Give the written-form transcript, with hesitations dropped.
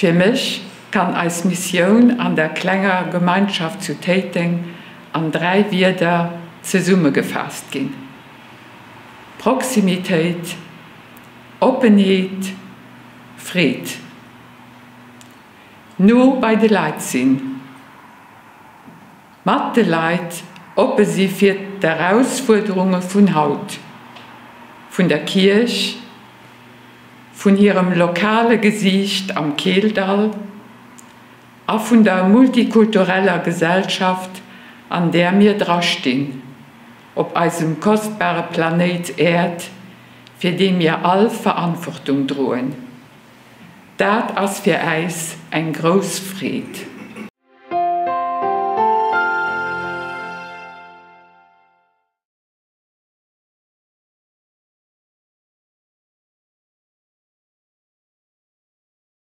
Fir mech kann eis Missioun an der klenger Gemeinschaft zu Téiteng an 3 Wierder zesummegefaasst ginn, Proximitéit, Oppenheet, Freed. No bei de Leit sinn. Mat de Leit, oppe si fir d'Erausfuerderunge vun haut, vun der Kierch, vun hirem lokale Gesiicht am Keeldall a vun der multikultureller Gesellschaft, an där mir drastinn, op eisem kostbare Planéit Äerd, fir dee mir all Verantwortung droen. Dat ass fir äis eng grouss Freed.